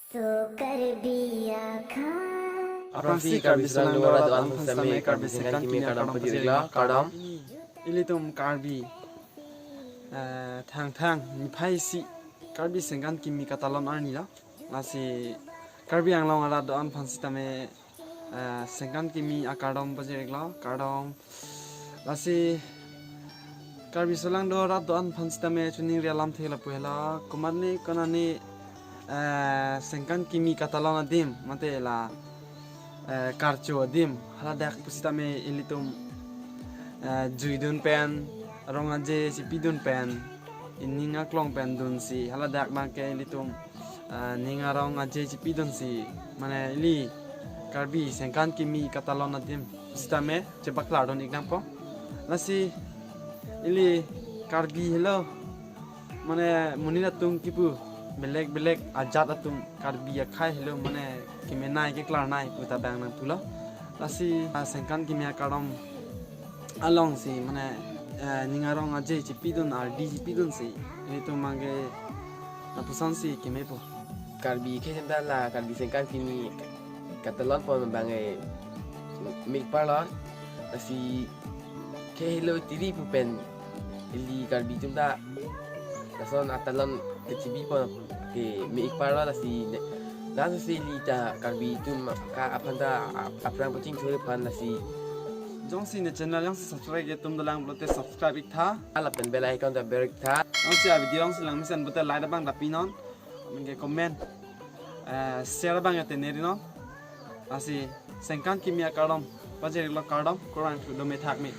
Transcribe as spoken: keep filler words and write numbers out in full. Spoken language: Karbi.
So Karbi akhai. Aphrangsi Karbi Solang Dora do-an sitame Karbi Sengkan Kimi akardom pajir-iklo, kardom. Ilitum Karbi, eh, Thangthang niphai isi Karbi Sengkan Kimi katalon arni lo. Lasi Karbi Anglong arat do-an aphan sitame, eh, Sengkan Kimi akardom pajir-iklo, kardom. Lasi Karbi Solang Dora do-an aphan sitame choningri alamthe lapu helo, komatne konane, eh, Sengkan Kimi katalon adim, mate la, eh, karcho adim, haladak pusitame ilitum, eh, juidun pen, rong aje chipidun pen, ining aklong pen dunsi, haladak abangke ilitum, eh, ning arong aje chipidunsi, mane ili Karbi Sengkan Kimi katalon adim sitame chepaklardun-ik nangpo. Lasi ili Karbi helo, mane monit atum kipu, belek belek ajat atum Karbi akhai helo, mane kemenei keklarnei pu ta bang nangpulo. Lasi, ah, Sengkan Kimi akardom alongsi, mane, eh, ning arong aje chipidun, ardi chipidunsi, ilitum abangke lapusonsi kemepo. Karbi akhei atum ta la Karbi Sengkan Kimi katalon pon abangke me-ik parlo. Lasi khei helo tiri pu pen ili Karbi atum ta lason atalon kechibi pon keme-ik parlo, lasi ne-, laso si ili ta Karbi atum ka aphan ta ap-, aphrang pachingthur aphan, lasi jongsi ne channel jongsi subscribe-et atum dolang pulote subscribe-iktha. Lapen bell icon ta ber-iktha. Jongsi a video jongsi langmesen pulote like abang ta pinon. Amen ke comment, eh, share abang ya tenerinon. Lasi Sengkan Kimi akardom pajir-iklo, kardom, kurvangthu, dome thakme.